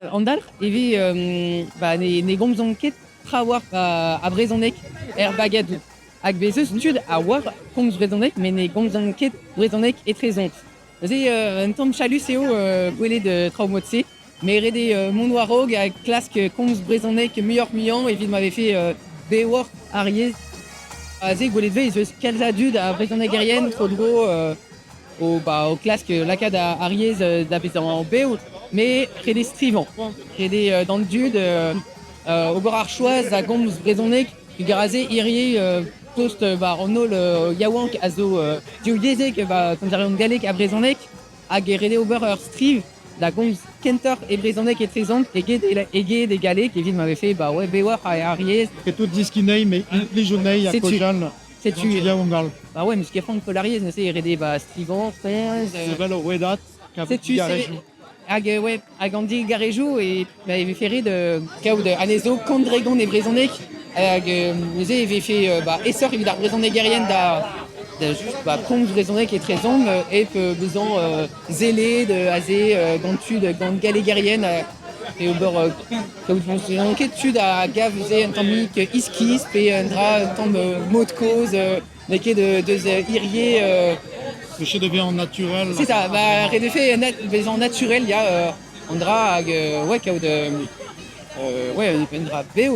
An dalc'h e vez ba ne ne gomzont ket trawalc'h a brezhoneg er bagadoù. Hag bez' eus tud a oar komz brezhoneg met ne gomzont ket brezhoneg etrezont. Neuze un tamm chalus eo gwelet traoù mod-se. Met ret eo mont war-raok ha klask komz brezhoneg muioc'h-muiañ evit ma vefe bewoc'h ar yezh. Aze gwelet 'vez ez eus kalz a dud a vrezhonegerien tro-dro o, ba, o klask lakaat ar yezh da vezañ bev, met ret eo strivañ. Ret eo d'an dud ober ar choaz a gomz brezhoneg peogwir aze hirie tost ba, an holl yaouank a zo divyezhek, ba, komz a reont galleg ha brezhoneg, hag ret eo ober ur striv da gomz kentoc'h e brezhoneg etrezomp eget eget e galleg evit ma vefe ba, ouais, bewoc'h ar yezh. Ket deskiñ anezhi, met implij anezhi ha kaozeal. Setu yaouank all. Bah ouais, meus ket c'hoant koll neuze e rede ba strivañ, freñs. Sevel ur rouedad, kavet Setu digarezioù. Hag ouais, hag an digarezioù e, bah, e vefe ret kaout anezho kant-dregont e brezhoneg hag neuze e vefe bah, aesoc'h evit ar brezhonegerien da da just bah, komz brezhoneg etrezomp hep bezañ zellet aze gant tud gant gallegerien pe ober kaout n'on ket tud a gav se un tammig iskis pe un dra un tamm mod kozh n'eo ket deus hirie. Fichet de vezañ naturel. C'est ça, bah ret eo bezañ naturel ya an dra hag ouais kaout ouais un dra bev.